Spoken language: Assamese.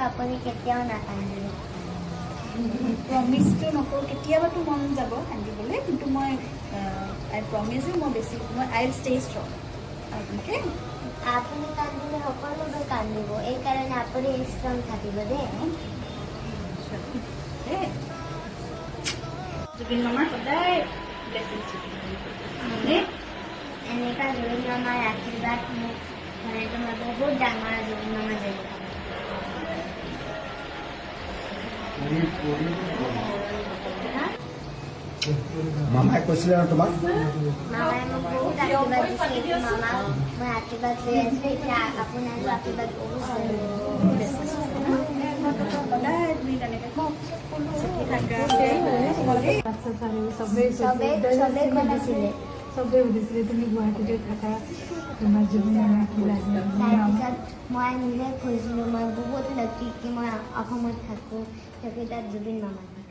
আপুনি কেতিয়াও নাকান্দিব। প্ৰমিজটো নকৰোঁ, কেতিয়াবাতো মন যাব কান্দিবলৈ, কিন্তু মই আই প্ৰমিজ ইউ, মই বেছি মই I will stay strong, okay? আপুনি কান্দিলে সকলোৱে কান্দিব। এইকাৰণে আপুনি ষ্ট্ৰং থাকিব দেই। দেই, জুবিন মামাৰ সদায় ব্লেছিংছ দেই। এনেকুৱা জুবিন মামাৰ আশীৰ্বাদ মোক মানে মই বহুত ডাঙৰ জুবিন মামা যেনেকুৱা। হা? মামাই কৈছিলে আৰু তোমাক? মামাই মোক বহুত আশীৰ্বাদ দিছে। এইটো মামাক মই আশীৰ্বাদ লৈ আছোঁ। এতিয়া আপোনাৰো আশীৰ্বাদ বহুত সদায় তুমি তেনেকৈ সুখী থাকা দেই। আচ্ছা ছাৰে চবেই। চবেই চবেই সুধিছিলে। চবেই সুধিছিলে, তুমি গুৱাহাটীতে থাকা, তোমাৰ জুবিন মামা কি লাগে? তাৰপিছত মই নিজে কৈছিলোঁ, মই বহুত লাকি কি মই অসমত থাকোঁ, থাকি তাত জুবিন মামা থাকে।